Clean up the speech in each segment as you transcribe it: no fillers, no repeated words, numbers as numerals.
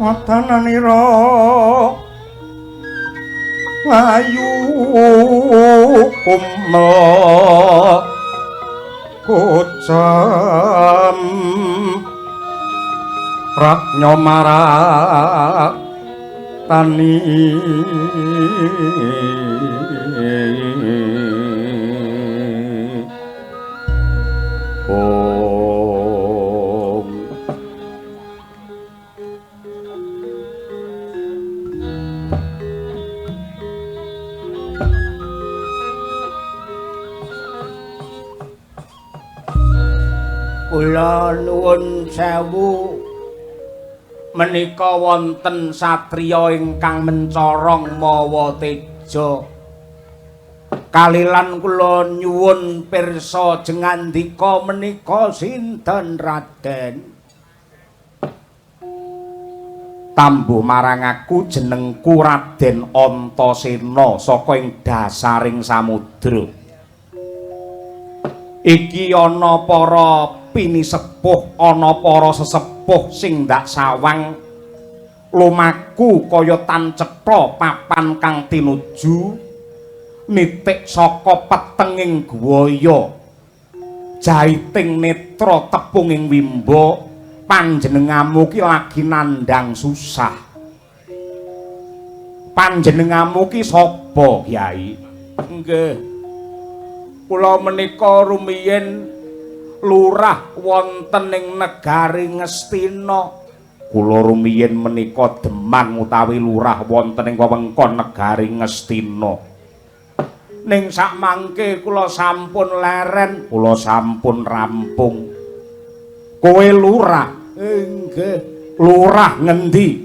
Wadananira ayu kumel kocam praknya maratani. Om. Kula nuwun sewu, menika wonten satriya ingkang mencorong mawa teja. Kalilan kula nyuwun pirsa jengandika menika sinten Raden? Tambuh marang aku jenengku Raden Antasena saka ing dasaring samudra. Iki ana para pinisepuh, ana para sesepuh sing ndak sawang lumaku kaya tan cetha papan kang tinuju nitik saka petenging guwaya jaiting netra tepunging wimba. Panjenengamu ki lagi nandhang susah. Panjenengamu ki sapa, Kyai? Nggih, kula menika rumiyin lurah wonten ing negari Ngastina. Kula rumiyin menika demang utawi lurah wonten ing wewengkon negari Ngastina. Ning sakmangke kula sampun leren, kula sampun rampung. Kowe lurah? Nggih. Lurah ngendi?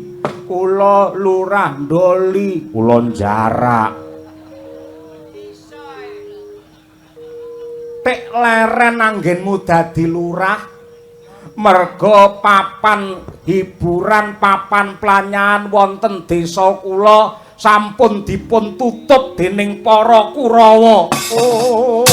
Kula lurah Ndoli. Kula njarak. Tek leren anggenmu dadi lurah merga papan hiburan, papan planyahan wonten desa kula sampun dipun tutup dening para Kurawa. Oh.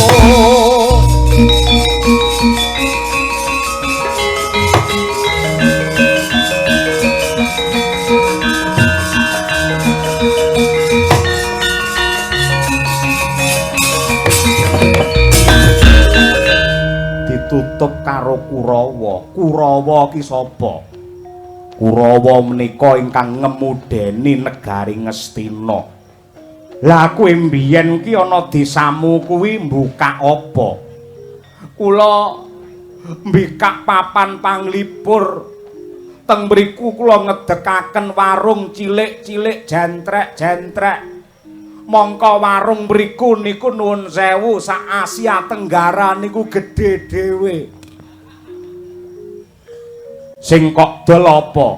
ditutup karo Kurawa. Kurawa ki sapa? Kurawa menika ingkang ngemudeni negari Ngastina. Lah kowe mbiyen ki ana desamu kuwi mbukak apa? Kula mbikak papan panglipur. Teng mriku kula ngedekaken warung cilik-cilik jentrek-jentrek. Mongko warung mriku niku nuwun sewu sak Asia Tenggara niku gedhe dhewe. Sing kok dol apa?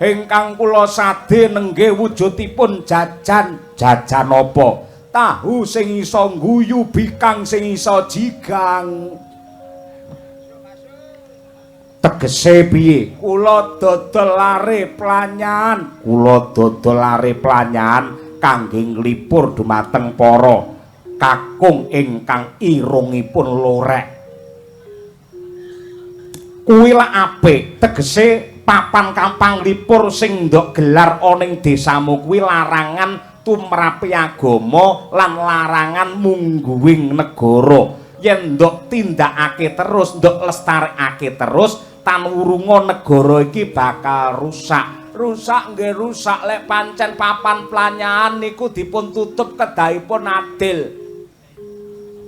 Ingkang kula sade nenggih wujudipun jajan. Jajan apa? Tahu sing iso ngguyu, bikang sing iso jigang. Tegese piye? Kula dodol lare planyan. Kula dodol lare planyan kangge nglipur dumateng para kakung ingkang irungipun lorek. Kuwi lak apik, tegese papan kampang lipur sing ndok gelar ana ing desamu kuwi larangan tumrapi agama lan larangan mungguwing negara. Yen ndok tindakake terus, ndok lestarekake terus, tanwurunga negara iki bakal rusak. Rusak nggih rusak lek pancen papan planyahan niku dipun tutup kedahipun adil.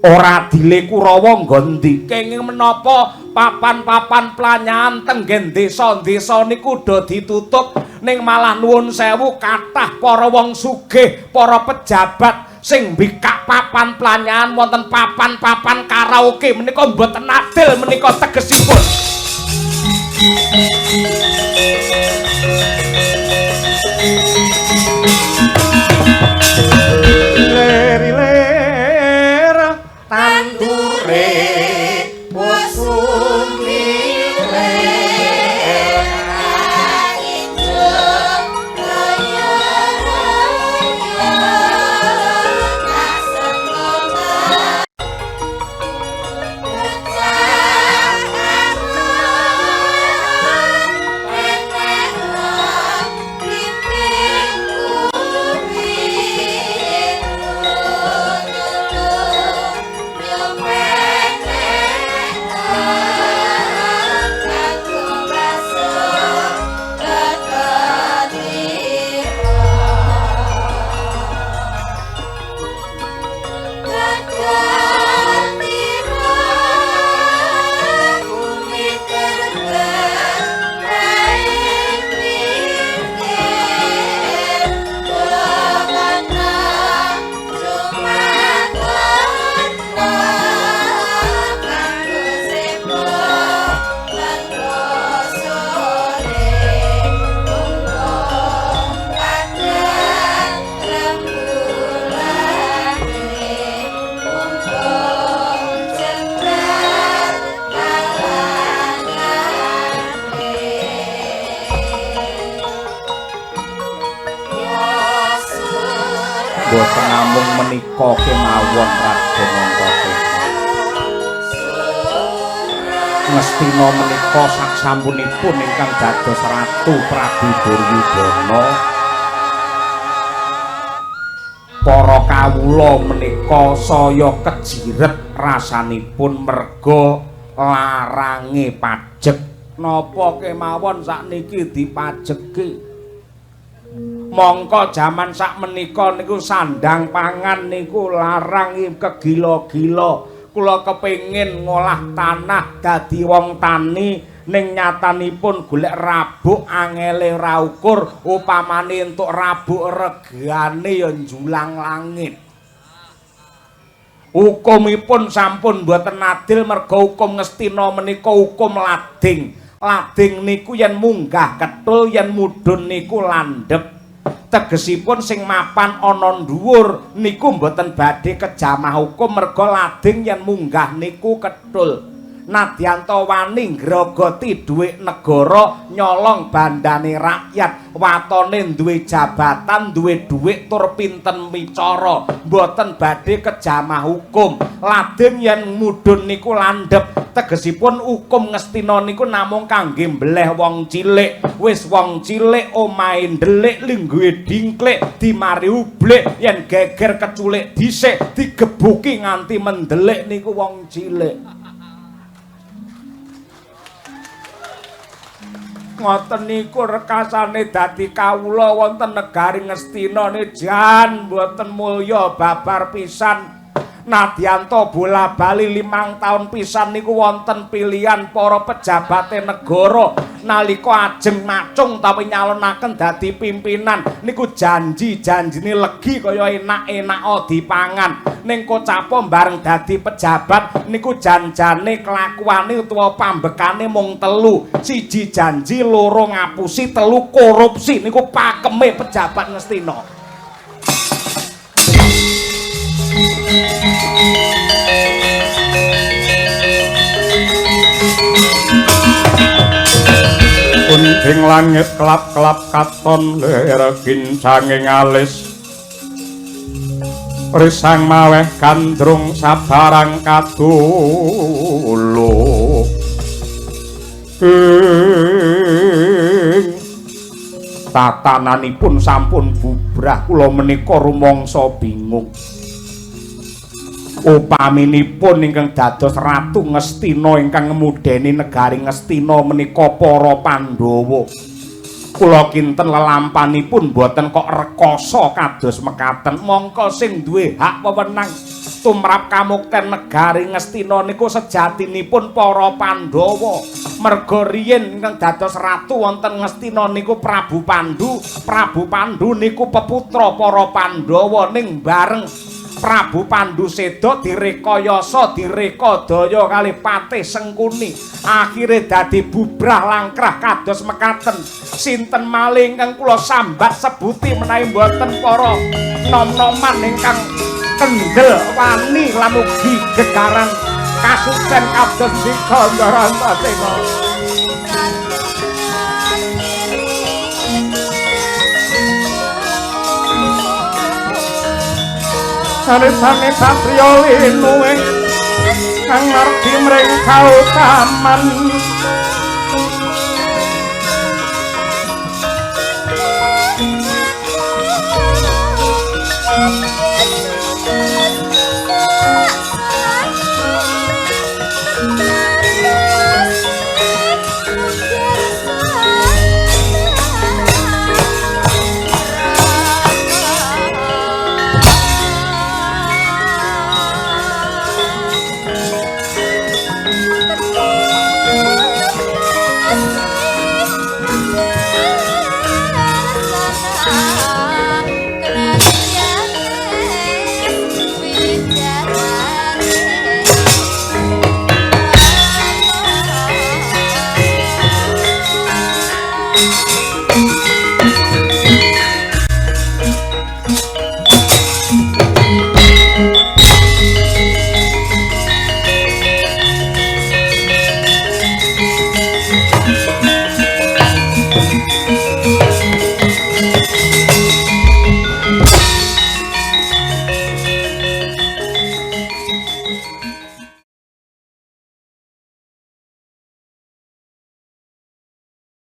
Ora adile Kurawa nggon ndi? Kenging menapa papan-papan planyahan tenggen desa-desa niku do ditutup, ning malah nuwun sewu kathah para wong sugih, para pejabat sing mbikak papan planyahan wonten papan-papan karaoke menika mboten adil menika tegesipun. Lir-lir tandure usum boten namung menika kemawon Raden Antasena. Ngastina menika saksampunipun ingkang dados Ratu Prabu Duryudana, para kawula menika saya kejiret rasanipun merga larange pajek. Napa kemawon sakniki dipajeki? Mongko jaman sakmenika niku sandang pangan niku larang kegila-gila. Kula kepengin ngolah tanah dadi wong tani, ning nyatanipun golek rabuk angele ra ukur, upamane entuk rabuk regane ya njulang langit. Hukumipun sampun mboten adil merga hukum Ngastina menika hukum lading. Lading niku yen munggah ketul, yen mudhun niku landhep. Tegesipun sing mapan ana dhuwur niku mboten badhe kejamah hukum merga lading yen munggah niku ketul. Nadyanta wani ngrogoti dhuwit negara, nyolong bandane rakyat, watone duwe jabatan, duwe dhuwit tur pinten micara, mboten badhe kejamah hukum. Lading yen mudhun niku landhep. Tegesipun hukum Ngastina niku namung kangge mbleh wong cilik. Wis wong cilik omahe ndelik, lingguhe dingklik, dimari ublik, yen geger keculik dhisik digebuki nganti mendelik niku wong cilik. Ngoten niku rekasane dadi kawula wonten negari Ngastina jan mboten mulya babar pisan. Nadyanto bola-bali 5 taun pisan niku wonten pilihan para pejabate negara nalika ajeng macung utawi nyalonaken dadi pimpinan niku janji-janjine legi kaya enak-enaka dipangan. Ning kocapo bareng dadi pejabat niku janjane kelakuane utawa pambekane mung 3. 1 janji, 2 ngapusi, 3 korupsi. Niku pakeme pejabat Ngastina. Kunting langit kelap-kelap katon lir kincanging alis risang maweh gandrung sabarang kadulu ing tatananipun sampun bubrah. Kula menika rumangsa bingung. Upaminipun ingkang dados Ratu Ngastina ingkang ngemudeni negari Ngastina menika para Pandhawa. Kula kinten lelampanipun boten kok rekoso kados mekaten. Mongko sing duwe hak wewenang tumrap kamukten negari Ngastina niku sejatinipun para Pandhawa. Merga riyin ingkang dados ratu wonten Ngastina niku Prabu Pandu. Prabu Pandu niku peputra para Pandhawa ning bareng Prabu Pandu seda direkayasa direkadaya kali Patih Sengkuni. Akhire dadi bubrah langkrah kados mekaten. Sinten malih ingkang kula sambat sebuti menawi mboten para nom-noman ingkang kendel wani lan ugi gegaran kasucen kados ndika Ndarantasena. Sanesane satriya linuwih kang margi mring kautaman.